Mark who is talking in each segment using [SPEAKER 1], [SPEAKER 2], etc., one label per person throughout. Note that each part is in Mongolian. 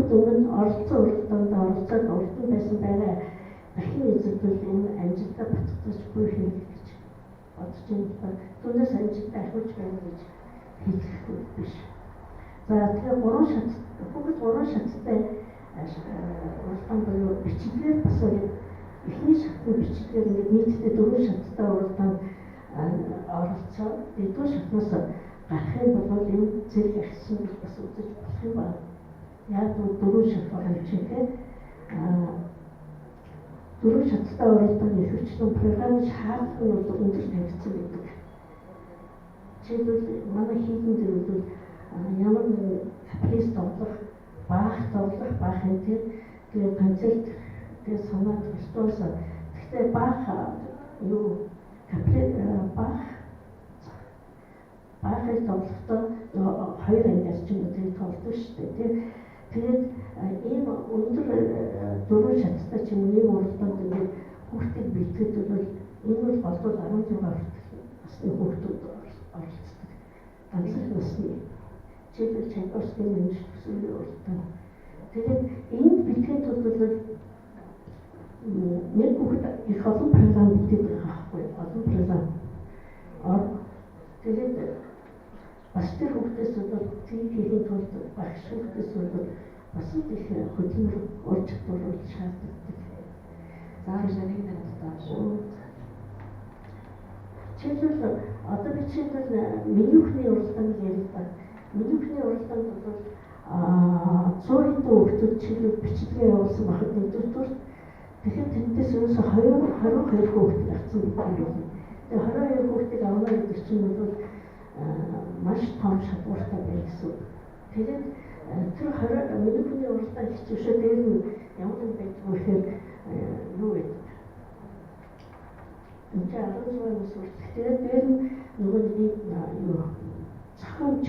[SPEAKER 1] хүүхэд өмнө оролцсон уралдаанд оролцоод урд нь байсан байраа дахин эзэлбэл энэ амжилтаа батгдаж буй хэрэг гэж бодож байна. Түүнээс амжилтаа ахиулж байна гэж хэлэх биш. За тэгэхээр 3 шат хүүхэд 3 шаттай уралдаан буюу бичлэгээр бас эхний шатны бичлэгээр ингээд нийтдээ 4 шаттай уралдаанд оролцоо. Нэгдүгээр шатнаас гарах юм бол энэ зэрэг ахисан гэж бас үзэж болох юм байна. Яг 4 шат байгаа юм чинь тийм. 4 шаттай уралдааны ихэвчлэн програмын шаардлага нь бол өндөр тавигдсан байдаг. Жишээлбэл манай хийдэн дээр бол ямар нэгэн каприз тоглох, баах тоглох, баах юм тийм. Тэгээ концерт тэгээ санаа виртуоз. Гэхдээ баах юу каприз баах баахыг тоглохдоо хоёр ангиар ч юм уу тэр тоглодог шүү дээ тийм. Тэгээд ийм өндөр 4 шаттай ч юм уу ийм уралдаанд ингээд хүүхдийг бэлтгэхэд бол энэ бол голдуу 16 хүртэл насны хүүхдүүд оролцдог. Ганцхан насны. Жишээлбэл Чайковскийн нэмж төсвийн уралдаан. Тэгээд энд бэлтгэхэд тулд бол нэг хүүхэд их олон програм бэлдээд байгаа байхгүй олон програм. Тэгээд бас тэр хүүхдээс бол тийг хийхин тулд багш хүүхдээс бол бас их хөдөлмөр ур чадвар бол шаардлагатай.
[SPEAKER 2] За нэг минут даа.
[SPEAKER 1] Жишээлбэл одоо би жишээлбэл менюхний уралдааныг ярил л да. Менюхний уралдаанд бол 100 хэдэн хүүхдүүд жишээлбэл бичлэгээ явуулсан байхад нэгдүгээр тэгэхээр тэндээс ерөөсө 22 хүүхдийг авсан гэдэг юм байна. Тэгээ 22 хүүхдийг авна гэдэг чинь бол маш том шалгууртай байх гэсэн. Тэгээд тэр 20 менюхний уралдаан хичээвшээ дээр нь ямар нэг байдгүй гэхээр юу гэдэг. Энд чинь 16 нас хүртэл. Тэгээд дээр нь нөгөө нэг юу зохиомж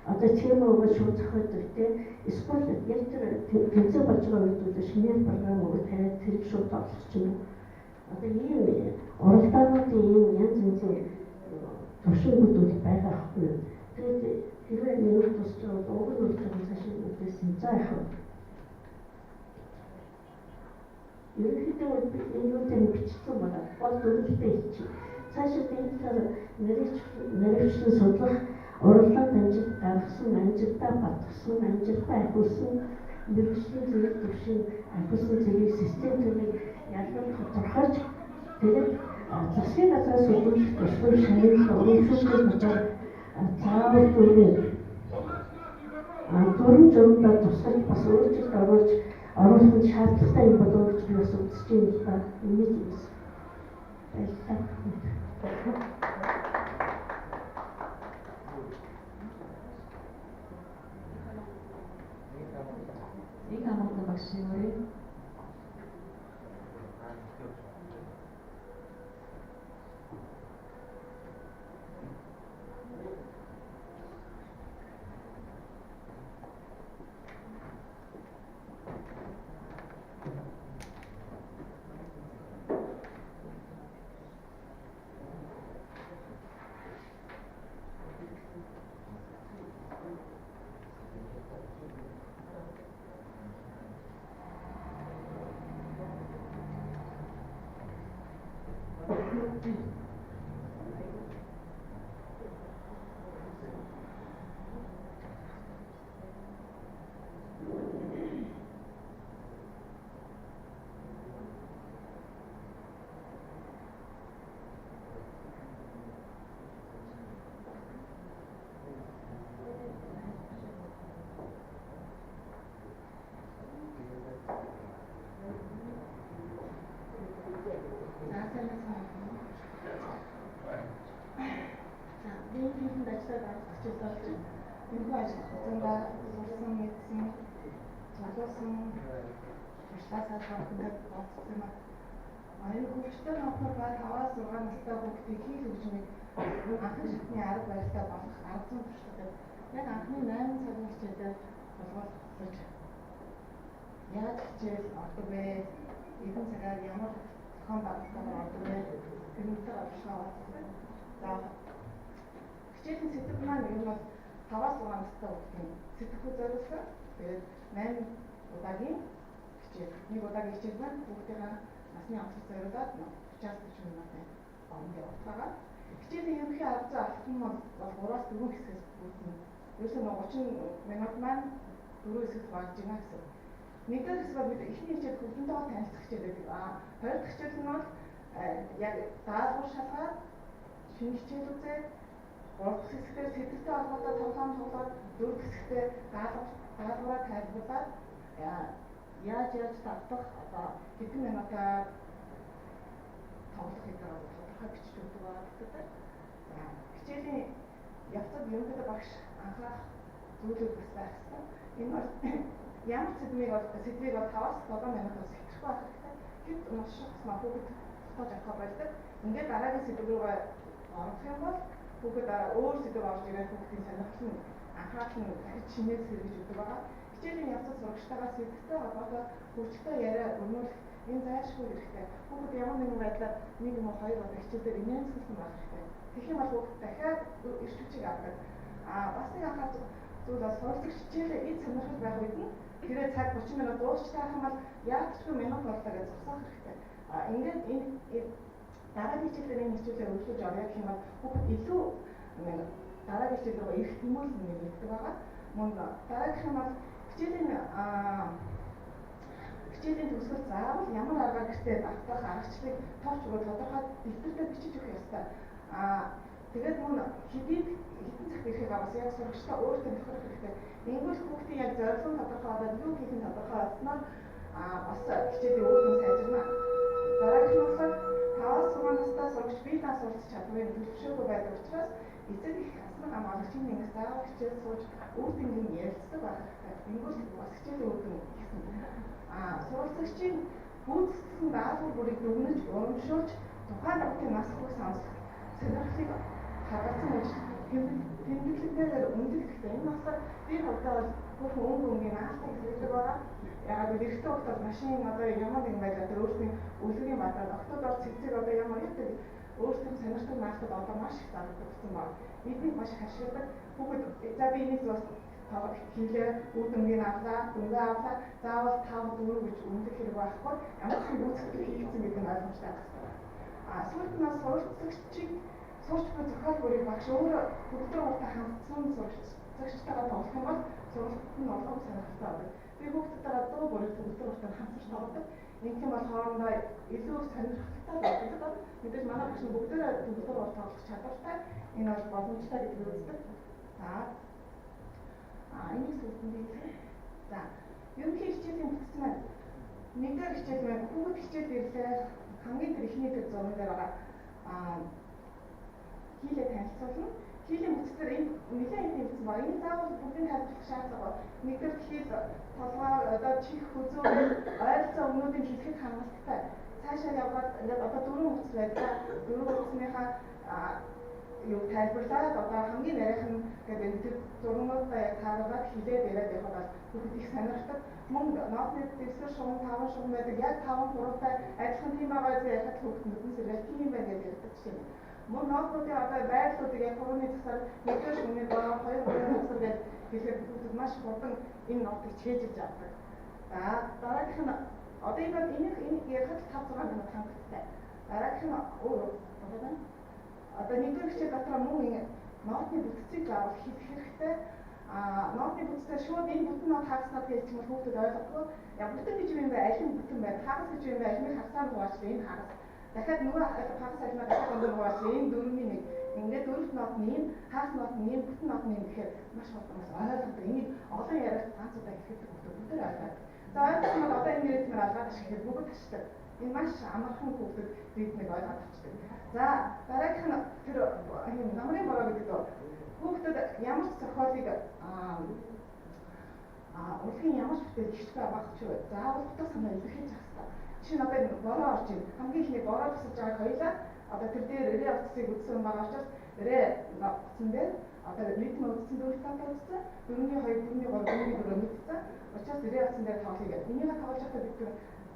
[SPEAKER 1] одоо тема өгөөд шууд зохиодог тийм. Эсвэл яг тэр тэмцээн болж байгаа үед бол шинээр програм өгөөд тавиад тэрийг шууд тоглох ч юм уу. Одоо ийм уралдаануудын ийм янз янзын төвшингүүд бол байгаа байхгүй юу. Тэгээд хэрвээ минут тусч байгаа бол уг нь бол жоохон цаашаа үлдээсэн. За яах вэ? Ерөнхийдөө бол би энэ юу дээр бичсэн байгаа. Гол дүрмэлтэй хэлчих. Цаашаа энэ талаар нарийвчлан судлах, уралдаанд амжилт гаргасан, амжилтаа батгсан, амжилтаа ахиулсан, мэргэжлийн зэрэг түвшин ахиулсан зэрэг систем зэрэг ялган тодорхойлж тэгээд засгийн газраас өгөх төсвөр шагнал урамшууллын талаар заавал дүрмийн дүрэм журамдаа тусгаж бас өөрчлөлт оруулж оруулах нь шаардлагатай юм болов уу гэж би бас үзэж байна л да. Миний зүгээс. Баярлалаа.
[SPEAKER 2] Нэг амгалан багшийн өрөө.
[SPEAKER 3] Энэхүү ажил хугацаанд сурсан, мэдсэн, цуглуулсан туршлагаасаа та бүхэндээ бодсон юм аа. Энэ хөгжлийн номхор ба 5-аас 6 настай хүүхдийн хэл хөгжмийг анхны шатны арга барилтай болгох арга зүйн туршлагыг яг анхны 8 цагийн хичээлээр болгоолцож яаж хичээл ордог вэ? Эдэн цагаар ямар зохион байгуулалтаар ордог вэ? Тэрнтэй туршлага олсон. За хичээлийн сэдэв маань ер нь бол 5-аас 6 настай хүүхдийн сэтгэхүй зориулсан. Тэгээд 8 удаагийн хичээл. Нэг удаагийн хичээл маань хүүхдийнхээ насны онцлог зориулаад 30-аас 40 минутын хооронд явагдах байгаа. Хичээлийн ерөнхий арга зүй алхам бол 3-аас 4 хэсгээс бүрдэнэ. Ерөөсөө 30 минут маань 4 хэсэгт хуваагдж байна гэсэн. Нэгдүгээр хэсэг бол бид эхний хичээл хүүхдэнтэйгээ танилцах хичээл байдаг. Хоёр дахь хичээл нь бол яг даалгавар шалгаад шинэ хичээл үзээд, гурав дахь хэсгээр сэдвтэй холбоотой тоглоом тоглоод, дөрөв дэх хэсэгтээ даалгавраа тайлбарлаад яаж давтах одоо хэдэн минутаар тоглох гэдэг нь тодорхой бичиж өгдөг байгаа гэдэг. За, хичээлийн явцад ерөнхийдөө багш анхаарах зүйлүүд бас байх хэрэгтэй. Энэ бол ямар сэдвийг бол 5-7 минутаас хэтрэхгүй байх хэрэгтэй. Хэд унших тусмаа хүүхэд тогтоож авах болдог. Ингээд дараагийн сэдв рүүгээ орох юм бол хүүхэд өөр сэдв орж ирээд хүүхдийн сонирхол нь анхаарал нь дахиж шинээр сэргэж өгдөг байгаа. Хичээлийн явцад сурагчтайгаа сэдвтэй холбоотой хөгжилтэй яриа өрнүүлэх энэ зайлшгүй хэрэгтэй. Хүүхэд ямар нэгэн байдлаар нэг юм уу хоёр удаа хичээлээр инээмсэглэсэн байх хэрэгтэй. Тэгэх юм бол хүүхэд дахиад эрч хүчийг авдаг. Бас нэг анхаарах зүйл бол суралцагч хичээлээ эд сонирхол байх үед нь тэрээ цаг 30 минут дуусчих юм бол яалтчгүй минут боллоо гэж зогсоох хэрэгтэй. Ингээд энэ дараагийн хичээлээр энэ хичээлээ өргөжлөж орё гэх юм бол хүүхэд илүү дараагийн хичээл рүү ирэх тэмүүлэл нэмэгддэг байгаа. Мөн дараагийнх нь бол хичээлийн төгсгөл заавал ямар аргаар гэртээ давтах аргачлалыг товч өгөө тодорхой дэвтэртээ бичиж өгөх ёстой. Тэгээд мөн хэдэн цагт ирэхийг бас яг сурагчдаа өөртөө тохирох хэрэгтэй. Ингэвэл хүүхдийн яг зорилго нь тодорхой болоод юу хийх нь тодорхой болсноор бас хичээлийн үр дүн сайжирна. Дараагийнх нь болохоор 5-6 настай сурагч бие даан суралцах чадварыг төлөвшөөгүй байдаг учраас эцэг их асар хамгаалагчийн нэгээс заавал хичээл сууж үр дүнгийн ярилцдаг байх хэрэгтэй. Ингэвэл бас хичээлийн үр дүн ихсэн. Суралцагчийн гүйцэтгэсэн даалгавар бүрийг дүгнэж, урамшуулж, тухайн хүүхдийн нас хүрэх сонсох сонирхлыг хадгалсан байж тэмдэглэлээр үнэлэх хэрэгтэй. Энэ болохоор би хувьдаа бол хүүхэн өнгө өнгийн наалтыг хэрэглэдэг байгаа. Яагаад гэвэл эрэгтэй хүүхд бол машин одоо ямар нэгэн байдлаар тэр өөрсдийн үлгэрийн бадраад октод бол цэцэг одоо ямар яг өөрсдийн сонирхдаг наалтад одоо маш их зарагдсан байна. Эднийг маш их ашигладаг. Хүүхэд за би энийг бас хийлээ, үр дүнгийг авлаа, дүнгээ авлаа, заавал 5 4 гэж үнэлэх хэрэг байхгүй. Ямар ч гүйцэтгэл хийгдсэн гэдэг нь ойлгомжтой байх хэрэгтэй. Сүүлд нь суралцагчийг сурч буй зохиол бүрийг багш өөрөө төгөлдөр хууртай хандсан суралцагчтайгаа тоглох юм бол суралцалт нь улам сонирхолтой байдаг. Би хүүхдтэйгээ дуу бүрийг төгөлдөр хууртай хамсарч тоглодог. Ингэх юм бол хоорондоо илүү сонирхолтой байдаг. Мэдээж манай багш нь бүгдээрээ төгөлдөр хуур тоглох чадвартай. Энэ бол боломжтой гэдгийг үздэг. За, энийг сүүлд нь хэлье. За, ерөнхий хичээлийн бүтц маань нэгдүгээр хичээл маань хүүхэд хичээл ирлээ. Хамгийн тэр эхний тэр зурган дээр байгаа хийлээ танилцуулна. Хийлийн бүтцээр энэ нэлээд их нэмсэн байна. Энэ заавал бүгдийг тайлбарлах шаардлага. Нэгдүгээр хийл толгой одоо чих хөзөө ойролцоо өмнөдийн хэлэхэд хангалттай. Цаашаа яваад ингээд одоо дөрвөн бүтц байлаа. Дөрвөн бүтцнийхаа юу тайлбарлаад одоо хамгийн нарийнх нь гэдэг энэ тэр зургуудаа яг тааруулаад хилээд яриад явхад бол хүүхэд их сонирхдаг. Мөн нотны дэвсгэр шугам, таван шугам байдаг. Яг таван гуравтай адилхан тийм байгаа гэж ярихад хүүхэд нүдэн сэргээл тийм байна гэж ярьдаг жишээ нь. Мөн нотнуудын одоо байрлалуудыг яг хурууны засаар нэгдүгээр шугамны доор, хоёр гурвын засар гэж хэлэхэд хүүхдүүд маш хурдан энэ нотыг чэйжилж авдаг. За, дараагийнх нь одоо энэ энэ ярихад 5 6 минут хангалттай. Дараагийнх нь одоо нэгдүгээр хичээл дотор мөн нотны бүтцийг заавал хийх хэрэгтэй. Нотны бүтцээр шууд энэ бүтэн нот хагас нот гэж юм бол хүүхдүүд ойлгохгүй. Яг бүтэн гэж юм бэ? Аль нь бүтэн байна? Хагас гэж юм бэ? Альмыг хагасаар хуваалцлаа. Энэ хагас. Дахиад нөгөө хагас альмаа дахиад өндөр хуваалцлаа. Энэ дөрвний нэг. Ингээд дөрөвт нот нь ийм, хагас нот нь ийм, бүтэн нот нь ийм гэхээр маш хурдан бас ойлгодог. Энийг олон яриад ганц удаа хэлэхэд хүүхдүүд бүгд ойлгоод. За, ойлгосон бол одоо энэ ритмээр алгаад ашиглахад бүгд ашигладаг. Энэ маш амархан хүүхдүүд ритмийг ойлгоод авчдаг. За, дараагийнх нь тэр намрын бороо гэдэг дөө. Хүүхдүүд ямар ч зохиолыг урлагийн ямар ч бүтээл хичгүй авах ч заавал утга санаа илэрхийлж явах хэрэгтэй. Жишээ нь одоо энэ бороо орж ийн. Хамгийн эхний бороо тусаж байгааг хоёлаа одоо тэр дээр рэ утсыг үзсэн байгаа учраас рэ утсан дээр одоо ритм үзсэн, дөрөв таатай үзсэн, дөрөвний 2, дөрөвний 3, дөрөвний 4 мэдсэн. Учраас рэ утсан дээр тоглоё гэдэг. Энийг тоглож байхдаа бид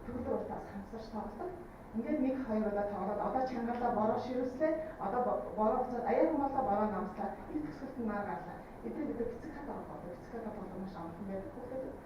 [SPEAKER 3] төгөлдөр уртаас хамсарч тоглодог. Ингээд 1 2 удаа тоглоод одоо чангалаа бороо ширвэслээ. Одоо бороо буцаад аяар хүмүүлээ бороо намслаа. Энэ төгсгөлт нь нар гарлаа. Эдгээр бид пиццикато болдог. Пиццикато тоглох маш амархан байдаг. Хүүхдүүд